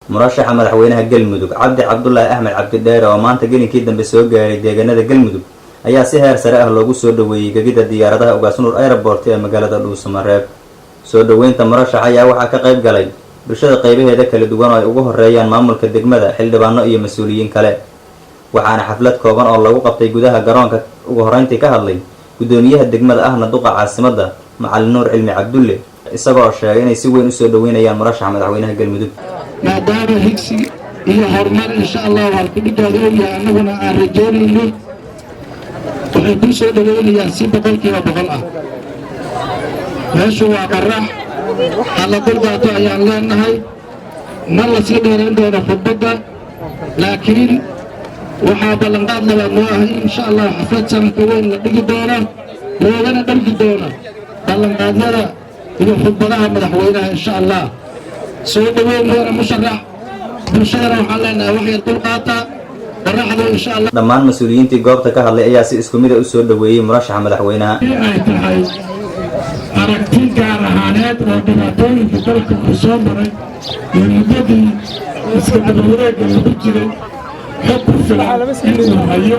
Murashaxa madaxweynaha Galmudug, Cabdi Cabdulaahi Axmed Cabdidheere, oo maanta gelinkii dambe soo gaaray deegaanada Galmudug, ayaa si heer sare ah loogu soo dhoweeyey gegida diyaaradaha Ugaas Nuur Airport ee magaalada Dhuusamareeb. Soo dhoweynta murashax ayaa waxaa ka qayb galay bulshada qaybaheeda kala duwan oo ay ugu horeeyaan maamulka degmada, xildhibaano iyo mas-uuliyiin kale. Waxaana xaflad kooban oo lagu qabtay gudaha garoonka ugu horreyntii ka hadlay guddoomiyaha degmada ahna duqa caasimadda, Macalin Nuur Cilmi Cabdulle, isagoo sheegay inay si weyn usoo dhoweynayaan murashaxa madaxweynaha Galmudug. Maadaama higsi iyo horumar, insha Allahu, halkudhigooda og yahay, annaguna aan rajaynayno, waxay kuu soo dhoweynayaan si 100% ah. Meeshu waa qarax, hala dulqaato ayaan leenahay. Ma la sii dheerayn doono khudbadda, laakiin waxaa ballanqaad labaad noo ah in, insha Allah, xaflad sanadka weyn la dhigi doono, loogana dhargi doono ballanqaadyada iyo khudbadaha madaxweynaha, insha Allah. Soo dhoweyn doona musharax. Bulshadana waxaan leenahay wax yar dulqaata qoraxdu, insha Allah. Dhammaan mas-uuliyiintii goobta ka hadlay ayaa si isku mid a usoo dhoweeyey murashaxa madaxweynaha. Ay tahay aragti gaar ahaaneed oo dhibaatooyinka dalka uu soo maray iyo muddadii iska dabawareegga lagu jiray xog ku filan inuu hayo.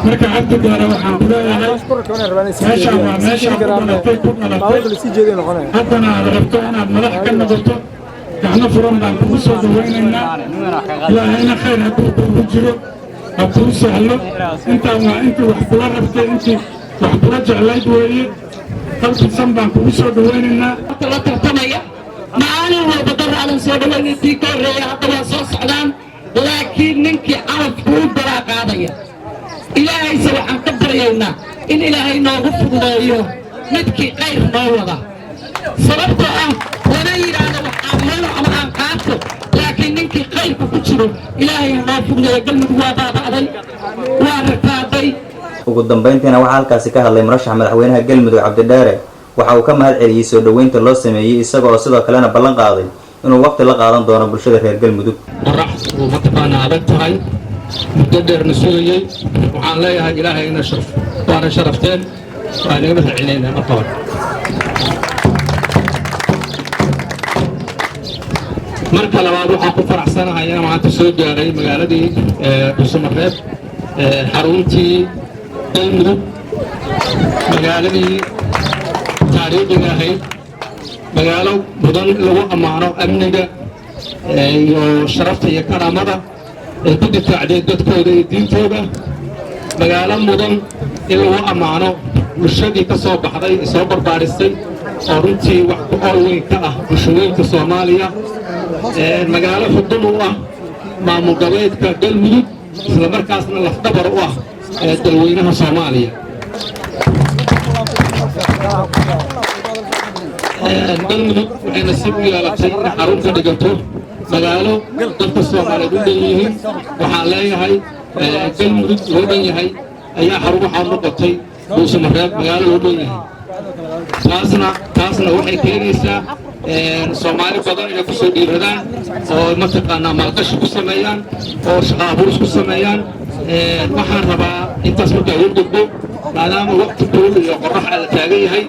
Marka Cabdigaara, waxaan ku leeyahay meeshaan waa meeshaan ku dhalatay, ku dhalatay, haddana aad rabto inaad madax ka noqoto. Gacno furan baan kugu soo dhawaynaynaa. Ilaahayna khayr hadduu kugu jiro ha kuu sahlo. Intaan waa intii wax kula rabtay, intii wax kula jeclayd weeye. Qalbisan baan kugu soo dhawaynaynaa. La tartamaya maalin walba daraadan soo dhaweynay, tii ka horreeya, hadda waa soo socdaan, laakiin ninkii calafku u daraa qaadaya. Ilaahayse waxaan ka baryaynaa in Ilaahay noogu fududeeyo midkii qayr noo wada, sababtoo ah lama yidhaahdo wax aan helo ama aan qaato, laakiin ninkii qayrka ku jiro Ilaahay ha noo fududeeyo. Galmudug waa baaba'day, waa rakaaday. Ugu dambeyntiina waxaa halkaasi ka hadlay murashaxa madaxweynaha Galmudug, Cabdidheere. Waxa uu ka mahad celiyey soo dhoweynta loo sameeyey, isaga oo sidoo kalena ballan qaaday inuu waqti la qaadan doono bulshada reer Galmudug. Qorax uu mataqaanaa adag tahay, muddo dheerna sugayey. Waxaan leeyahay Ilaahay ina sharf, waana sharafteen, waa inaga mahad celinaynaa marka hore. Marka labaad, waxaan ku faraxsanahay inaan maanta soo gaaray magaaladii Dhuusamareeb, xaruntii Galmudug, magaaladii taariikhiga ahayd, magaalo mudan in lagu ammaano amniga iyo sharafta iyo karaamada ay ku difaacdeen dadkooda iyo diintooda, magaalo mudan in lagu ammaano bulshadii ka soo baxday ee soo barbaarisay, oo runtii wax ku ool weyn ka ah bulshooyinka Soomaaliya, magaalo xudun u ah maamul goboleedka Galmudug, isla markaasna lafdhabar u ah dalweynaha Soomaaliya. Galmudug waxay nasiib u yeelatay inay xarun ka dhigato magaalo dadka Soomaaliyeed u dhan yihiin. Waxaan leeyahay Galmudug loo dhan yahay ayaa xarun waxaa noqotay Dhuusamareeb, magaalo loo dhan yahay. Taasna waxay keenaysaa Soomaali badan inay ku soo dhiiradaan oo mataqaanaa maalgashi ku sameeyaan oo shaqo abuuris ku sameeyaan. Waxaan rabaa intaas markaa ugu gudbo, maadaama waqti kulul iyo qorax la taagan yahay,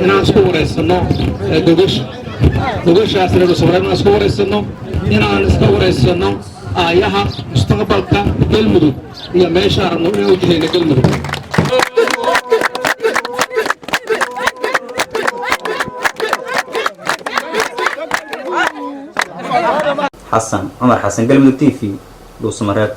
inaan isku waraysanno gogasha, gogashaas reer Dhuusamareeb inaan isku waraysanno, inaan iska waraysanno aayaha mustaqbalka Galmudug iyo meeshaan rabno inaan u jihayno Galmudug. Xasan Cumar Xasan, Galmudug TV, Dhuusamareeb.